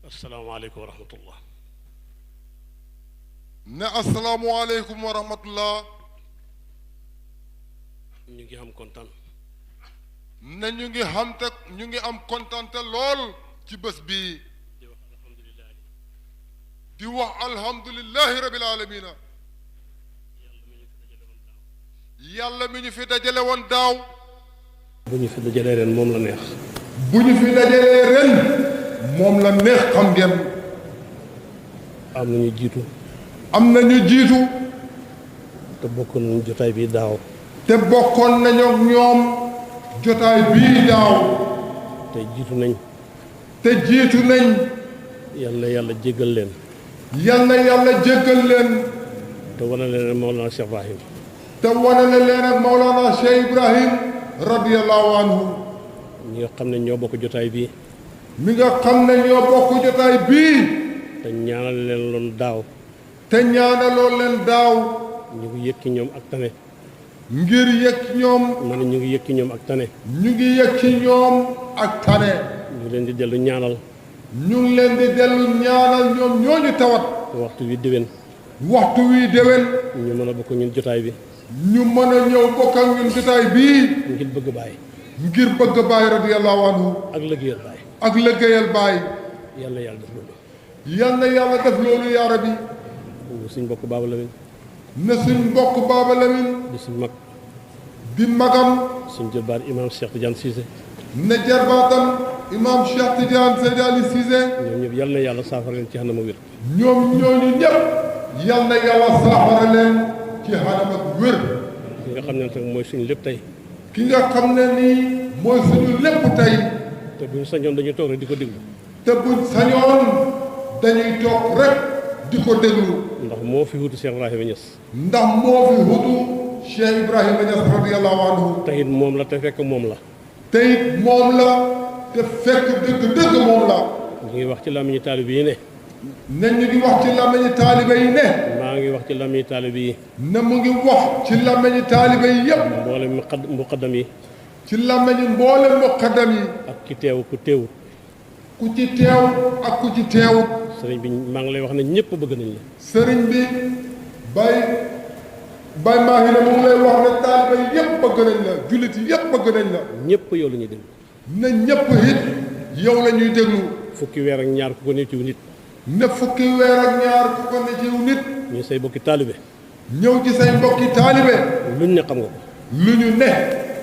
asalaamaaleykum wa rahmatullah. ne asalaamualeykum wa rahmatullah. ñu ngi am kontaan. ne ñu ngi am kontante lool ci bés bii. di wax alhamdulilah. di wax alhamdulilahi rabil aalamiina. yàlla mi ñu fi dajale woon daaw. bu ñu fi dajalee ren moom la neex. bu ñu fi dajalee ren moom la neex xam ngeen. am na ñu jiitu. am na ñu jiitu. te bokkoon nañu jotaay bii daaw. te bokkoon nañu ak ñoom jotaay bii daaw. te jiitu nañ. te jiitu nañ. yal na yàlla jéggal leen. yal na yàlla jéggal leen. te wane leen Mawlana Cheikh Ibrahim. te wane leen ak Mawlana Cheikh Ibrahim radiyallahu anhu. ñi nga xam ne ñoo bokk jotaay bii. mi nga xam ne ñoo bokk jotaay bii. te ñaanal leen loon daaw. te ñaanaloon leen daaw. ñu ngi yëg ci ñoom ak tane. ngir yëg ci ñoom. ma ne ñu ngi yëg ci ñoom ak tane. ñu ngi yëg ci ñoom ak tane. ñu ngi leen di dellu ñaanal. ñu ngi leen di dellu ñaanal ñoom ñooñu tawat. waxtu wi déwén. waxtu wi déwén. ñu mën a bokk ñun jotaay bi. ñu mën a ñëw bokk ak ñun jotaay bii. ngir bëgg bàyyi. ngir bëgg bàyyi radiyallahu anhu. ak liggéeyal bàyyi. ak liggéeyal bàyyi. yàlla yàlla def loolu. yal na yàlla def loolu yaa rabbi. suñ mbokk Baaba Lamin. ne suñ mbokk Baaba Lamin. di suñ mag. di magam. suñ jëlbaat imaam Cheikh Tidiane Cissé. ne jarbaatam imaam Cheikh Tidiane Seydi Ali Cissé. ñoom ñëpp yal na yàlla saafara leen ci xanama wér. ñoom ñooñu ñëpp. yal na yàlla saafara leen ci xanam ak wér. ki nga xam ne nag mooy suñu lépp tey. ki nga xam ne nii mooy suñu lépp tey. te buñ sañoon dañuy toog rek di ko déglu. te buñ sañoon dañuy toog rek di ko déglu. ndax moo fi wutu Cheikh Ibrahima Niass. ndax moo fi wutu Cheikh Ibrahima Niass radiyallahu anhu. te it moom la te fekk moom la. te it moom la te fekk dëgg moom la. ñu ngi wax ci làmmiñu taalibe yi ne. ne ñu ngi wax ci làmmiñu taalibe yi ne. maa ngi wax ci làmmiñu taalibe yi. ne mu ngi wax ci làmmiñu taalibe yi yépp. mboolem muqaddam yi. ci làmmiñu mboolem muqaddam yi. ak ki teew ku teewut. ku ci teew ak ku ci teewut. sëriñ bi maa ngi lay wax ne ñëpp bëgg nañ la. sëriñ bi bay maa ngi ne mu ngi lay wax ne taalibe yi yépp bëgg nañ la jullit yi yépp bëgg nañ la. ñëpp yow la ñuy déglu. ne ñëpp it yow la ñuy déglu. fukki weer ak ñaar ku ko ne ci nit. ne fukki weer ak ñaar ku ko ne ci nit. ñu say bokki taalibe. ñëw ci say mbokki taalibe. luñ ne xam nga ko. lu ñu ne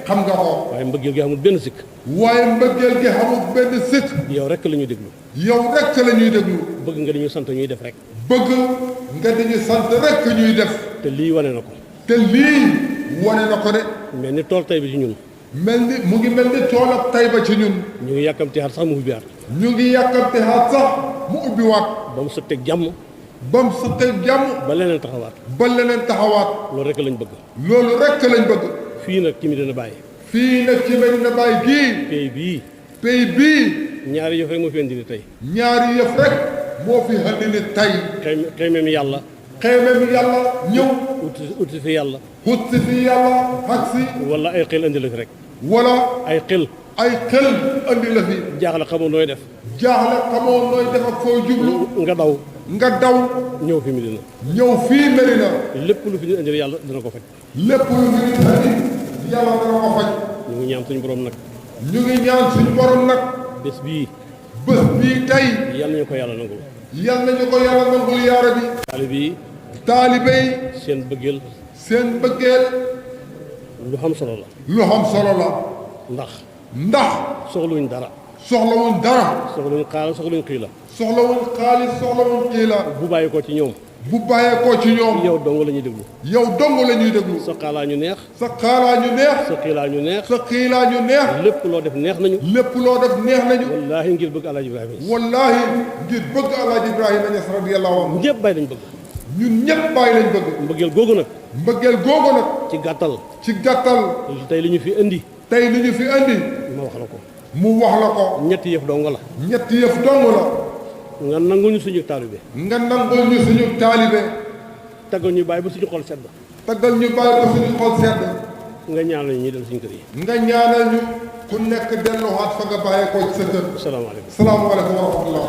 xam nga ko. waaye mbëggeel gi amul benn sikk. waaye mbëggeel gi amul benn sikk. yow rek la ñuy déglu. yow rek la ñuy déglu. bëgg nga dañu sant ñuy def rek. bëgg nga dañu sant rek ñuy def. te lii wane na ko. te lii wane na ko de. mel ni tool tay bi ci ñun. mu ngi mel ni tool ak tay ba ci ñun. ñu ngi yàkkamti xaat sax mu ubbiwaat. ñu ngi yàkkamti xaat sax mu ubbiwaat. ba mu sotteeg jàmm. ba mu sotteeg jàmm. ba leneen taxawaat. ba leneen taxawaat. loolu rek lañ bëgg. loolu rek lañ bëgg. fii nag ci Medina Baye. fii nag ci Medina Baye gii. pays bii. ñaari yëf rek moo fi indi ni tey. ñaari yëf rek moo fi indi ni tey. xeymem yàlla. xeymem yàlla ñëw. uti fi yàlla. uti fi yàlla ak si. wala ay xel indi la fi rek. wala ay xel andi la fi. jaaxle xamoo nooy def. jaaxle xamoo nooy def ak foo jublu. nga daw. ñëw fi Medina. ñëw fii Medina. lépp lu fi ñu indi yàlla dina ko faj. lépp lu fi ñu indi yàlla dina ko faj. ñu ngi ñaan suñu borom nag. ñu ngi ñaan suñu borom nag. bés bii tey. yal nañu ko yàlla nangul. yal nañu ko yàlla nangul yaa rabbi. taalibe yi. seen bëggeel. lu xam solo la. ndax. soxluwuñ dara. soxlawuñ xaalis soxluwuñ xiila. bu bàyyi ko ci ñoom. yow dong la ñuy déglu. sa xaalaa ñu neex. sa xiilaa ñu neex. lépp loo def neex nañu. wallaahi ngir bëgg Alaaji Ibrahima Niass radiyallahu anhu. ñëpp bàyyi lañ bëgg. ñun ñëpp bàyyi lañ bëgg. mbëggeel googu nag. ci gàttal. tey li ñu fi indi. ma wax la ko. mu wax la ko. ñetti yëf dong la. nga nangul ñu suñu taalibe. taggal ñu bàyyi ba suñu xol sedd. nga ñaanal ñu dem suñu kër yi. nga ñaanal ñu ku nekk delluwaat fa nga bàyyeekoo ci sa kër. salaamaaleykum. salaamaaleykum wa rahmatullah.